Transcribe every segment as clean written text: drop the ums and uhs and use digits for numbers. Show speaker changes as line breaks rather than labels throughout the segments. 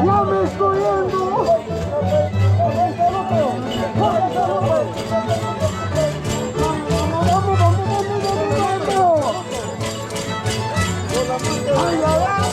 ¡Ya me estoy yendo! ¡Vamos, vamos, vamos, vamos, vamos! ¡Ay, ay, ay!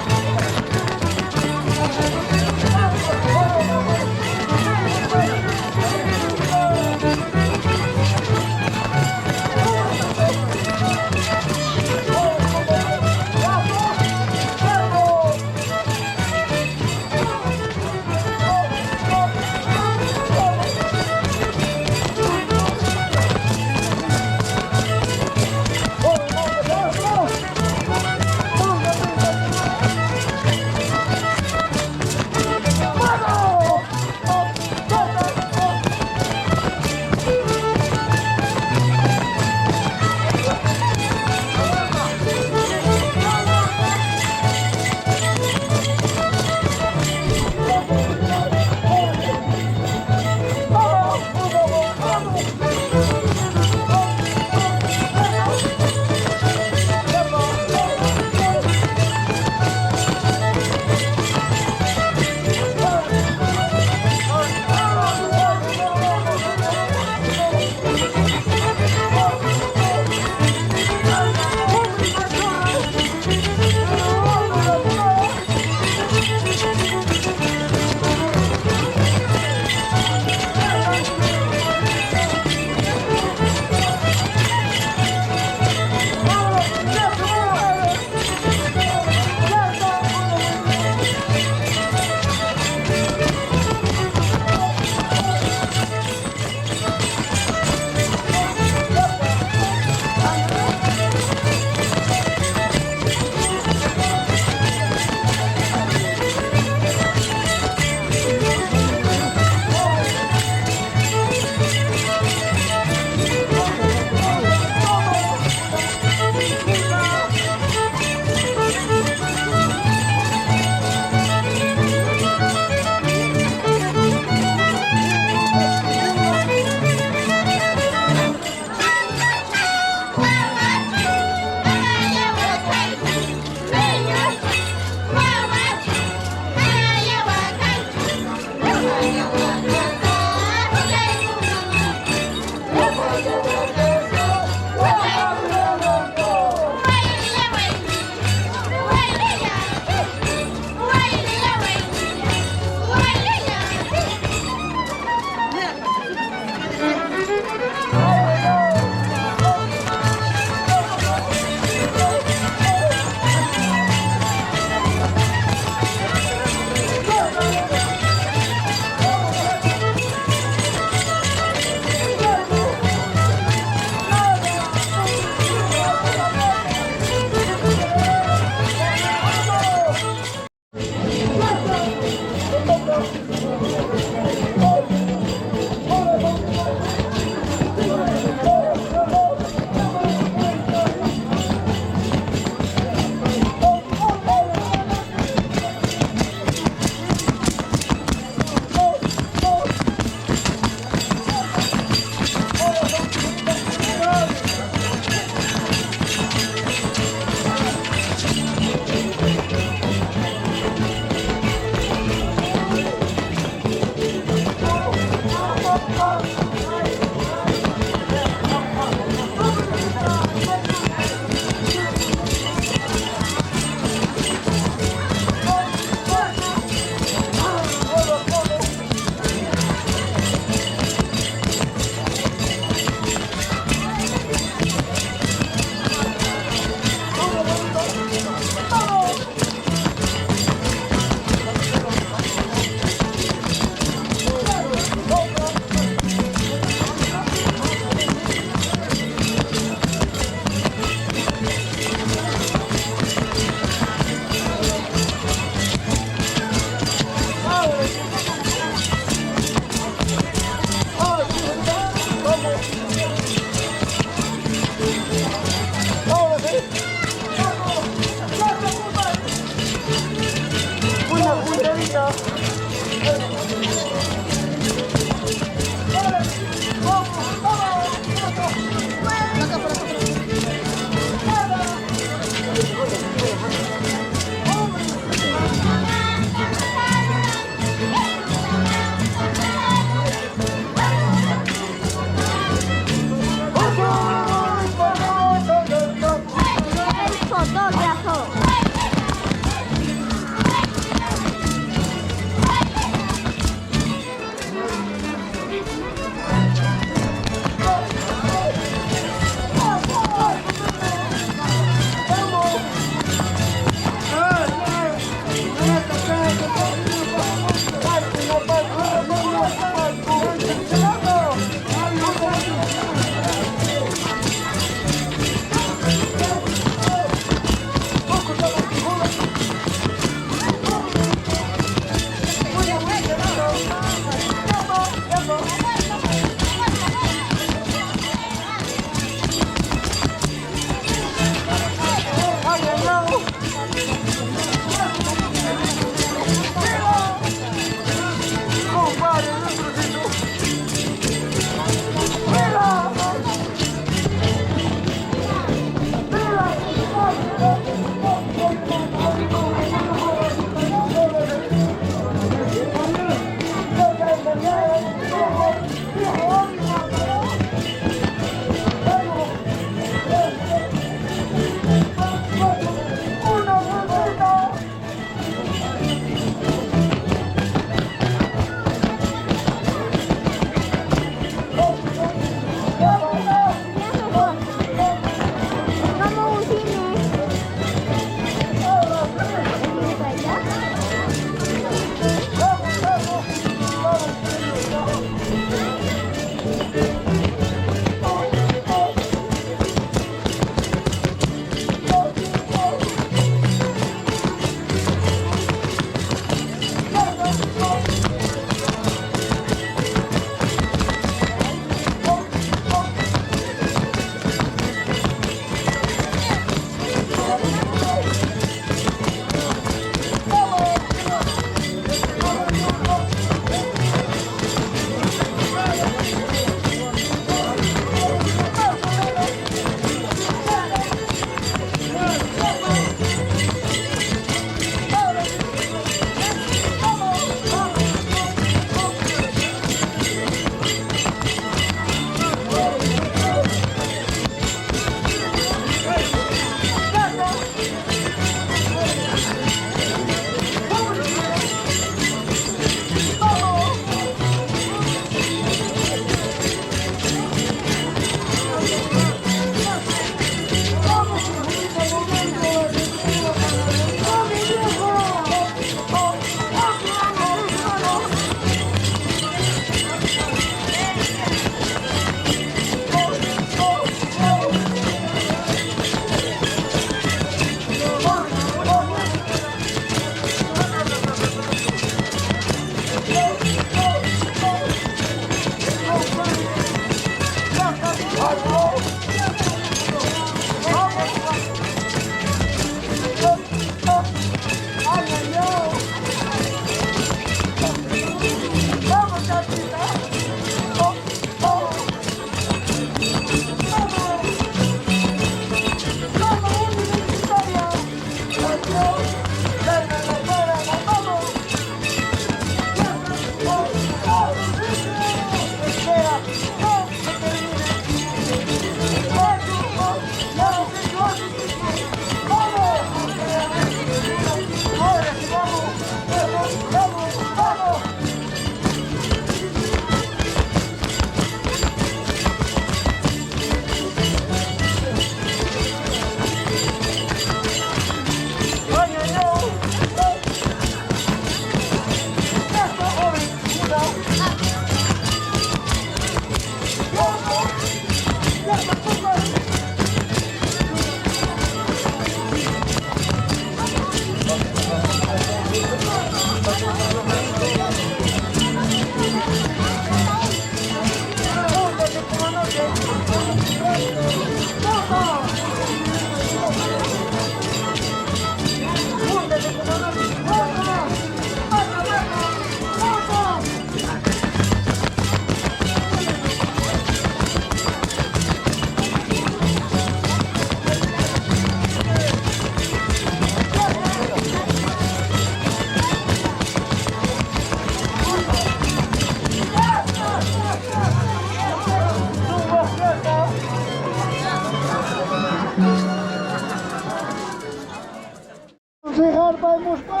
Siqarpaymuspa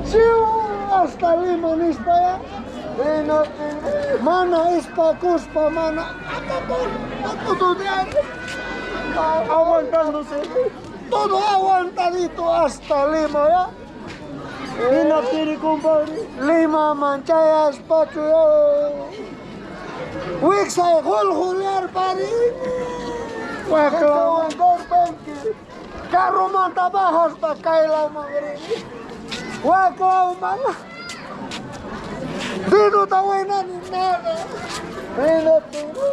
siu hasta Lima nispa ya. Mana ispakuspa, mana
Aguantándose.
Todo aguantadito hasta Lima ya.
Hinaptinri, compadre.
Limaman chayaspachu ya. Wiksay qulqulyarpari.
Aguantarpanki.
Carromanta bajaspa kaylawman rini. Waklawman. Deduta waynani nada.
Hinaptinri.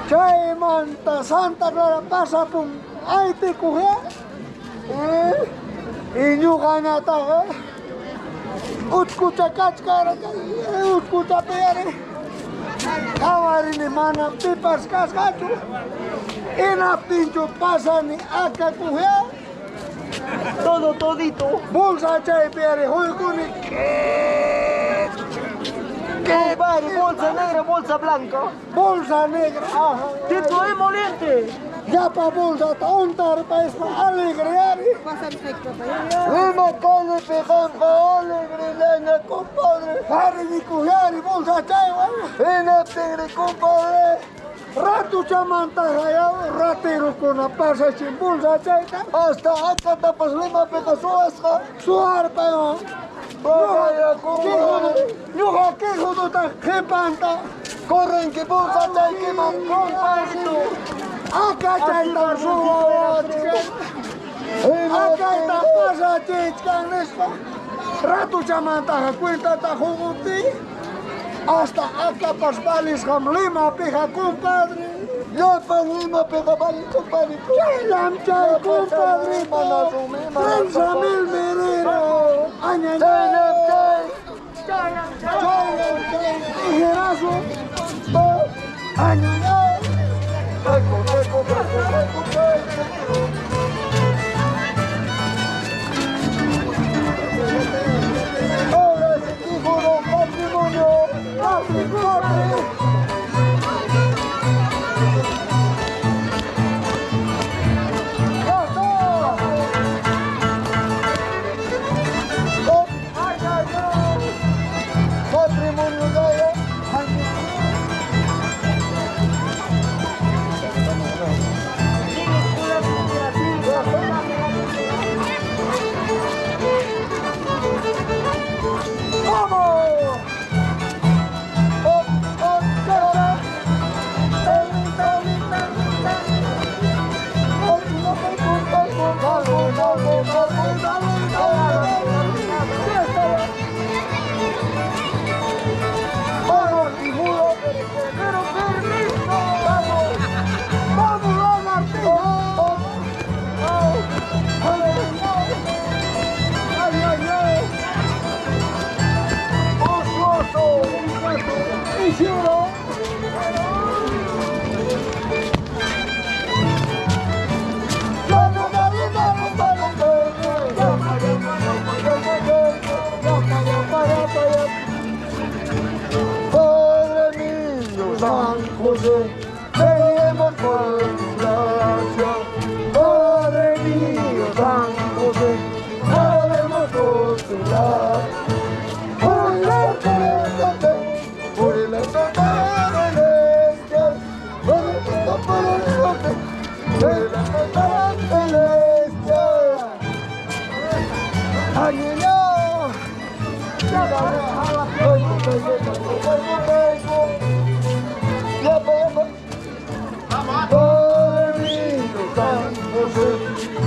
Chaymanta Santa Clara pasapun aytikuq ya. Y ñuqañataqa utkucha kachkarqa, utkuchapi ari qhawarini mana pipas kasqachu. Hinaptinchu pasani akakuq ya.
Todo todito.
Bolsa chaypi ari huykuni.
Compadre, bolsa negra, bolsa blanca.
Bolsa negra, ajá.
Tipo emoliente.
Llapa bolsata untarpayspa alegre ari.
Lima calle pejanja alegre leña, compadre.
Arinikuq ari bolsa chaywan.
Hinaptinri, compadre.
Ratuchamantaqa ya raterukuna pasachin bolsa chayta.
Hasta akatapas Limapiqa suwasqa.
Suwarpaywan.
Vaya, compadre.
Ñuqa quijuduta qhipanta.
Correnki bolsa chaykiman, compadrito.
Akachaytam suwawachkan. Akayta pasachichkan nispa. Ratuchamantaqa cuentata huquptiy. Hasta akapas valisqam Limapiqa, compadre.
Llapan Limapiqa valin, compadre.
Chayllam chay, compadre. 30,000 miriro. Añañay.
Chayllam chay.
Chayllam chay. Tijerazo. Añañay.
Paco, paco, paco, paco, paco. Ahora sí dijo matrimonio.
Matrimonio.
¡Ya está! ¡Oh! ¡Ay, ay, ay! Matrimonio ya, ya.
¡Vamos!
¡Oh, oh, oh! Vamos, Quijudo, pero permiso. Vamos,
¡Vamos, lagartijo!
¡Ay, ay, ay! ¡Ocioso!
¡Isidro!
Padre mío, San José, venimos por tu gracia. Padre mío, San José, venimos por tu gracia. Por el alto, por el alto celestial, por el alto, por el alto, por el alto celestial.
¡Ay, no!
Padre mío, San José,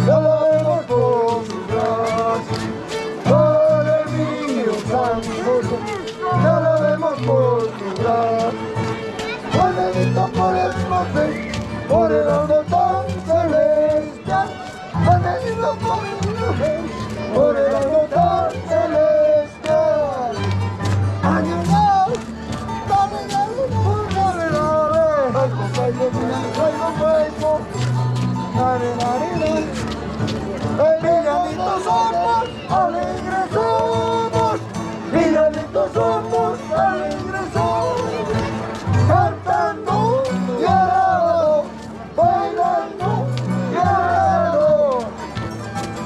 ya lo vemos por su gracia. Padre mío, San José, ya lo vemos por tu gracia. Bendito por el monte, por el alto tan celestial. Bendito por el monte, por el alto tan celestial.
¡Ay, no!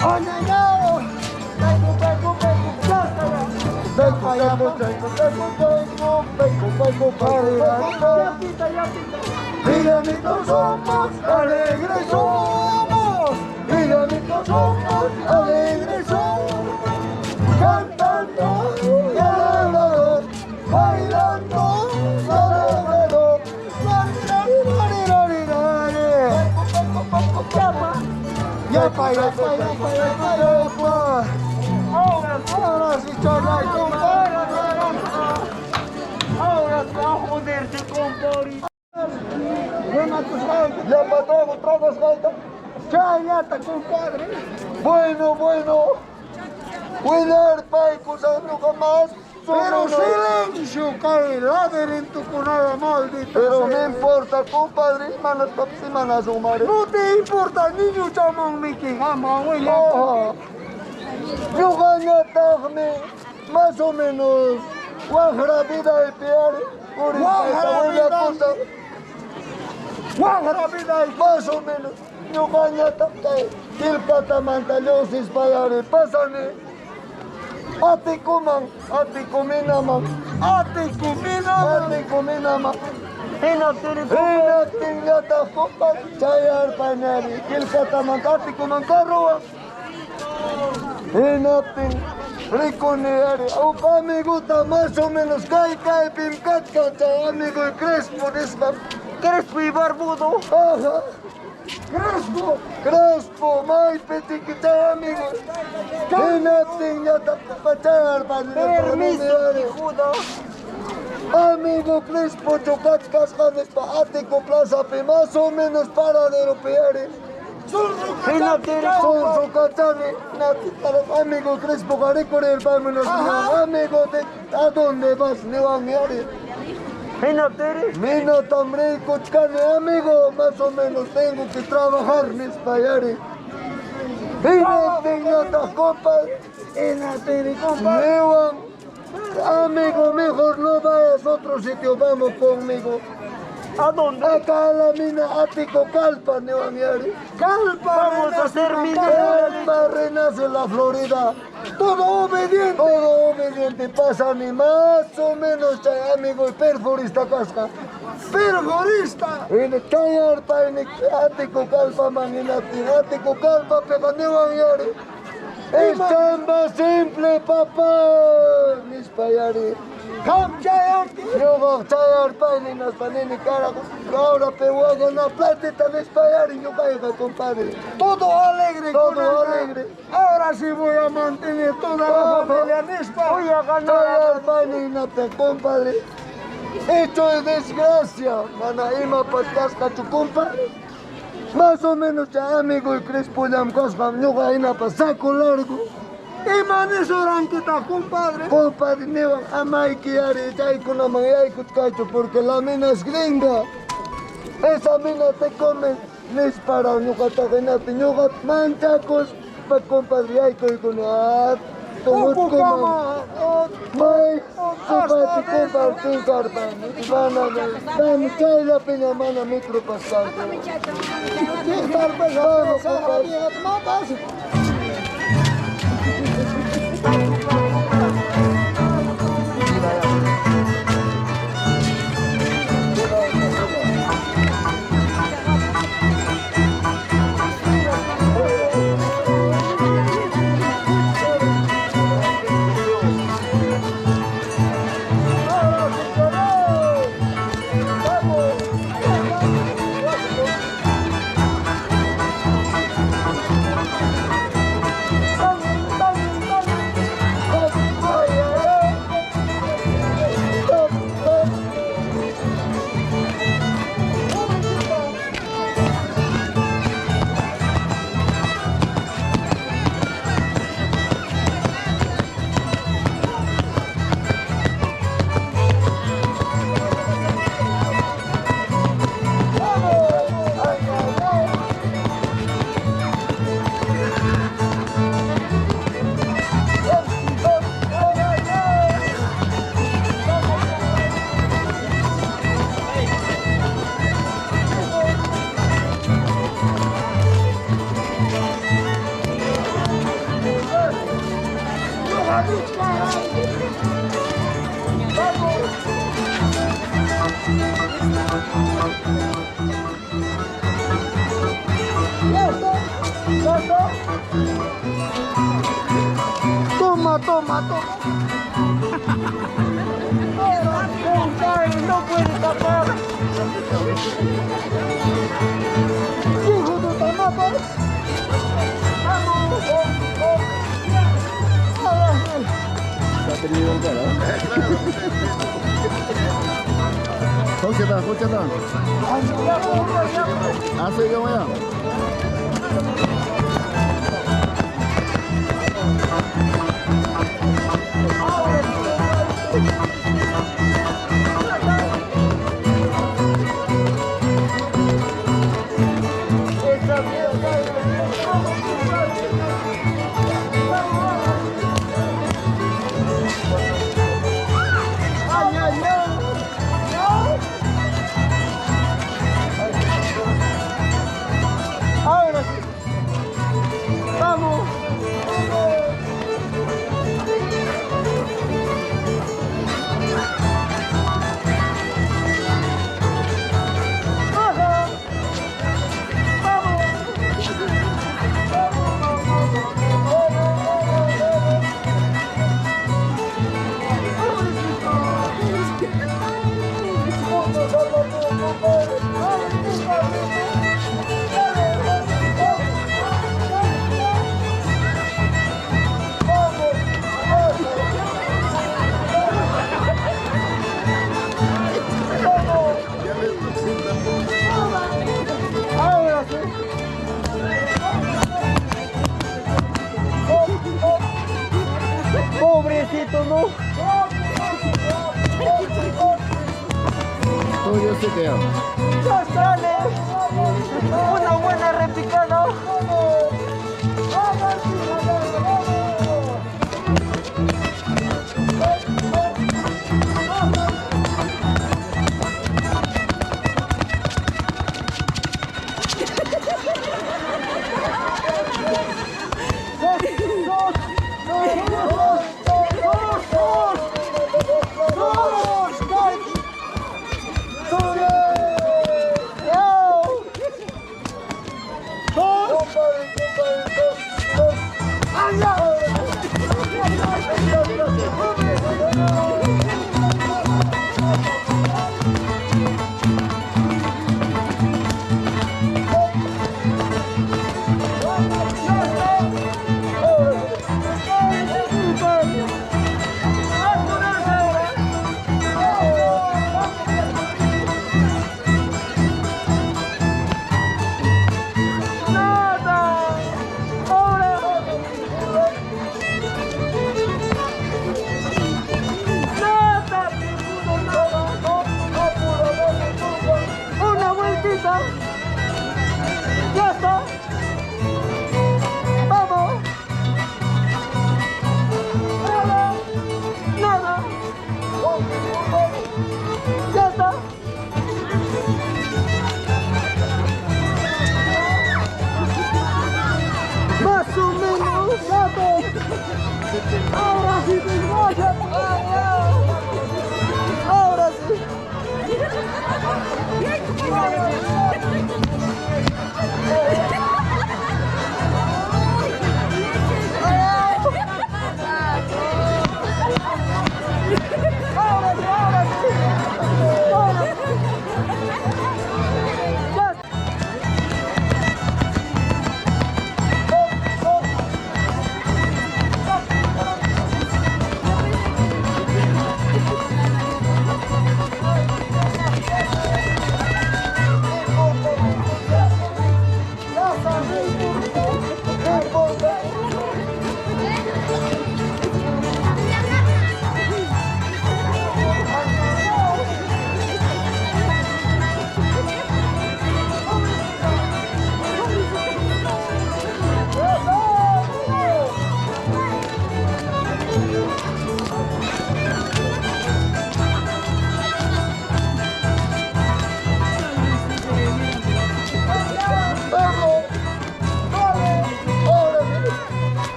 ¡Añañao! ¡Peco, peco, peco! ¡Ya está!
Peco, peco, peco, peco, peco, peco, peco, peco.
¡Ya pita, ya pita!
Villanitos somos, alegres somos. Villanitos somos, alegres somos. Cantando y alrededor, bailando y alrededor.
¡Yapa, yapa, yapa, yapa, yapa!
Ahora, ahora sí, cholay, compadre.
Ahora se va a joderse, compadre. Buena tus
Yapa, trago, trago, gaita.
Chayata, compadre.
Bueno, bueno. Cuidar, paico, nunca más.
Pero silencio, cae laberinto con nada maldito.
Pero
sea.
me importa, compadre, manas papsi, manas umare.
No te importa, niño chamón, Miki, gama,
Ojo. Ñuqañataqmi más o menos waqra vida de piar
Waqra vida. Guajra vida y
más o menos ñuqañataq kay Quilpatamanta lluqsispayari pasani Atikuman, atikuminaman,
Atikumina.
atikuminaman.
Hinaptin,
Hinaptinñataq compadre chayarpañari Quilpatamanta atikuman carrowan. Hinaptin rikuni ari huk amiguta más o menos kay kaypim kachkan chay amigo Crespo nispa.
Crespo y barbudo.
Ajá.
Crespo.
Crespo, maypi tiki chay amigo. Hinaptinñataq chayarpañari.
Permiso, hijudo.
Amigo Crespo chukachkasqa nispa Atico plazapi más o menos paraderopi ari.
Hinaptin,
Sonso kachani, amigo Crespo rikurirpaymi amigo, ¿a dónde vas? Niwanmi ari.
Hinaptin.
Minatam rikuchkani, amigo, más o menos tengo que trabajar, nispa yari. Hinaptinñataq, compadre.
Hinaptin, compadre.
Niwan, amigo, mejor no vayas a otro sitio, vamos conmigo.
¿A dónde?
Acá a la mina Ático Calpa, niwan yari.
Calpa.
Vamos a hacer
mina.
Calpa renace la Florida.
Todo obediente.
Todo obediente pasa ni más o menos, chay, amigo, y perforista kasqa.
Perforista.
Chayarpayni Ático Calpa man hinaptin Ático Calpa piqa niwan yari. Es chamba simple, papá, nispa yari.
Qam chayanki.
Ñuqa chayarpayni hinaspa nini carajo. Ahora pe voy a ganar platita nispa yari ñuqayqa, compadre.
Todo alegre.
Todo
con el-
alegre.
Ahora sí voy a mantener toda la familia nispa. Voy a ganar.
Chayarpayni hinaptin, compadre. Esto es desgracia, mana imapas kasqachu, compadre. Más o menos chay amigo y Crespo llamkasqam ñuqa hinapas saco largo.
Ima nisurankitaj, compadre.
Compadre, niwan amayki ari chaykunaman yaykuchkaychu porque la mina es gringa. Esa mina te come nispara ñuqataqa hinaptin ñuqa manchakuspa compadre yaykuykuni
Ukukama.
May supaypi compadre pinsarpayni mana mana chayllapiña mana micropas kanchu. Vamos, compadre.
Toma, toma, toma. Compadre, no puede tapar. Hijo de tamapa. Vamos.
好简单，好简单。啊，这个我呀。
Ahora sí. Vamos. Baja. Vamos. Ahora sí. Pobrecito, ¿no?
都有这个呀。
Ya sale. Una buena repicada. Nada. Ahora. Nada, nada. Una vueltita. Ya está. Vamos. Nada. Nada. Ya está. Más o menos, gato. Ahora sí te vaya. Ahora sí. Ahora sí, ahora sí. Ahora sí. Ya.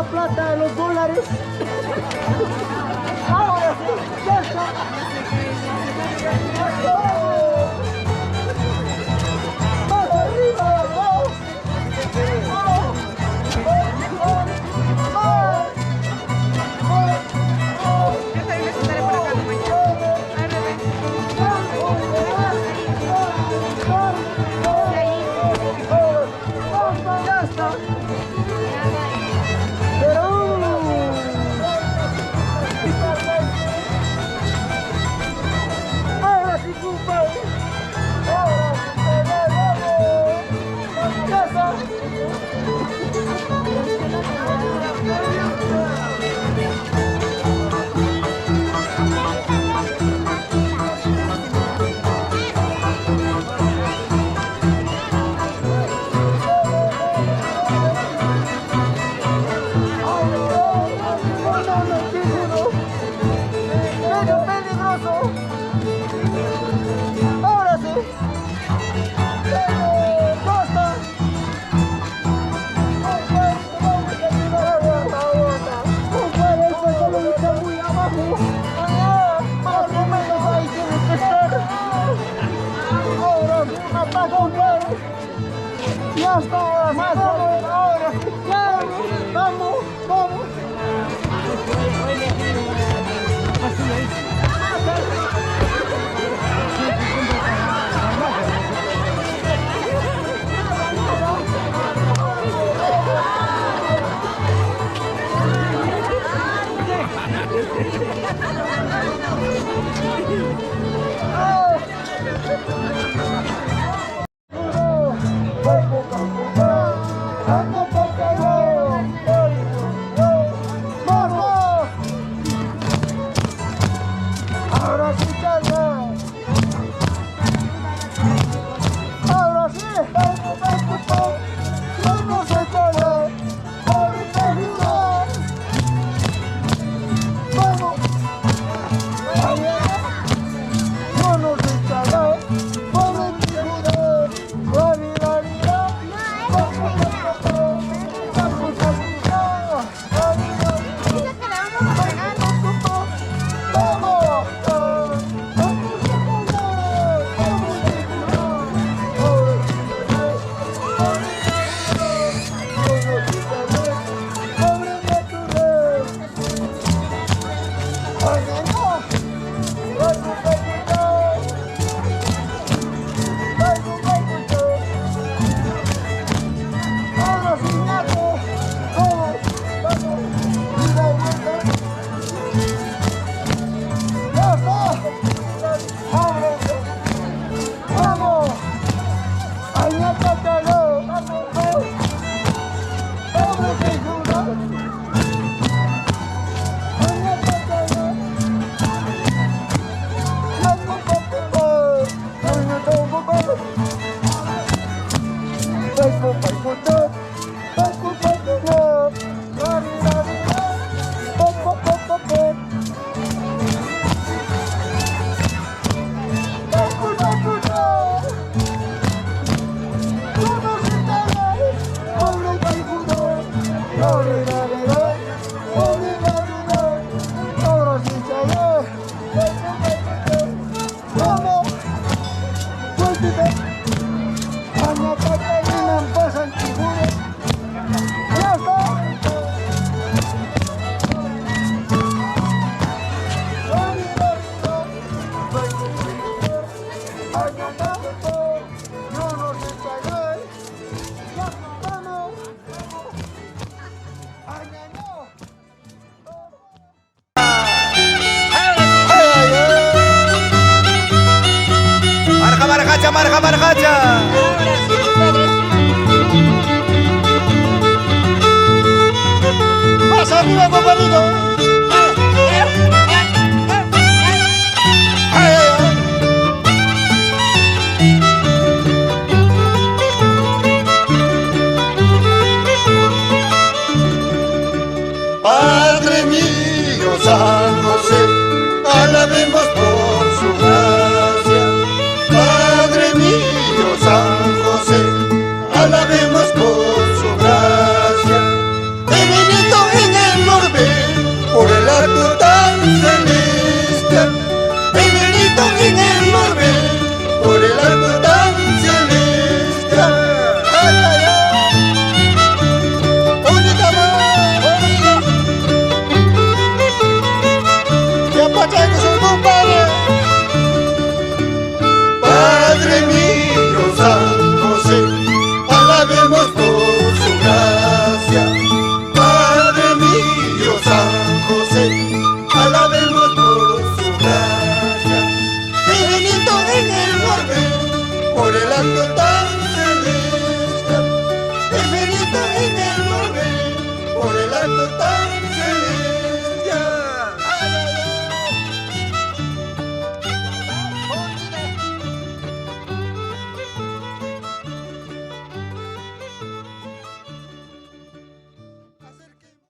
la plata de los dólares. Ahora sí, ya está. ¡Más arriba! ¡Vamos! ¡Vamos! ¡Vamos! ¡Vamos!
Yo también me sentaré por acá mañana. Ay, bebé.
¡Ya está! ¡Perú! ¡Ahora sí, compadre! ¡Ahora sí, vamos! ¡Ya está! ¡No, no, no, no! ¡Medio peligroso! ¡Ahora sí! ¡Basta! ¡Compadre, el pantalón está muy abajo! ¡Más o menos ahí tiene que estar! ¡Ahora sí, una paja, compadre! ¡Ya está! ¡Más ahora! ¡Ya! ¡Vamos! ¡Vamos! Ahora sí, Charlie. Ahora sí. Vamos a echarle. Vamos. No nos echaré. Pobre
Dice que le vamos a pegar.
¡Vamos! ¡Vamos! ¡Vamos! ¡Ya está!
Marja, marjacha, marja, marjacha.
Ahora sí, compadre.
Más arriba, compadrito.